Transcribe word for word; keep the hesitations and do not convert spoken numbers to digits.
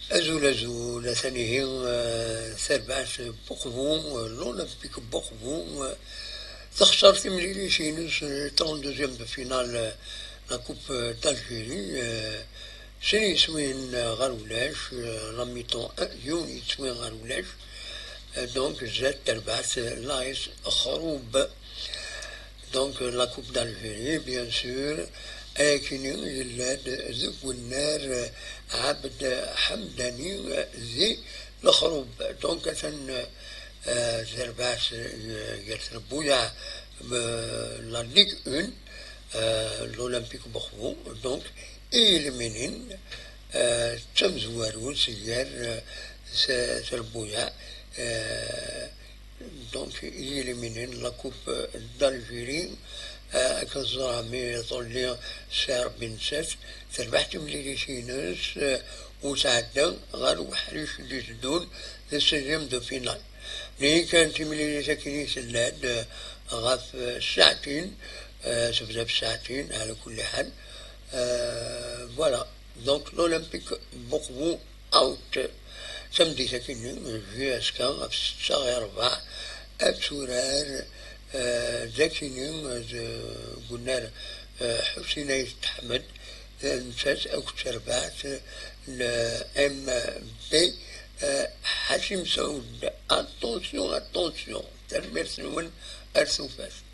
Azul, azul, atan ihi, eh, tarbaɛt n Buqbu, eh, l'Olympique Buqbu, eh, texṣer timlilit-ines, eh, trente-deuxième de finale, eh, la Coupe, eh, d'Algérie, eh, sin yiswiyen, eh, ɣer ulac, eh, la mi-temps, eh, yiwen yiswi ɣer ulac, eh, donc, zdat terbaɛt, eh, l'A S Xrub. Donc, la Coupe d'Algérie, bien sûr, ayakini yella-d deg unnar, eh, Abd Hamdani, eh, di Lexrub. Donc, atan, eh, terbaɛt, eh, gar trebbuyaɛ, eh, la Ligue un, eh, l'Olympique Buqbu, donc, i yelminin, eh, d tamezwarut gar, eh, s-, trebbuyaɛ, eh, donc, i yelminin la Coupe d'Algérie, eh, akken teẓram iḍelli sɛiɣ bin set, terbeḥ timlilit-ines, eh, u tɛedda ɣer uḥric d-iteddun di seizième de finale. Nihi kan timlilit akken i tella-d, eh, ɣef, eh, ssaɛtin, eh, tebda bssaɛtin, ɛla kulli ḥal. Eh, voilà. Donc, l'Olympique Buqbu out. Tameddit akkenni, J S K, ɣef ssetta ɣir rrbeɛ, ad turar, eh, d akkenni, eh, d, deg unnar, eh, Ḥusin Ayt Ḥmed, eh, nettat akked terbaɛt n M B, eh, Ḥaci Mesɛud. Attention, attention. Tanemmirt-nwen, ar tufat.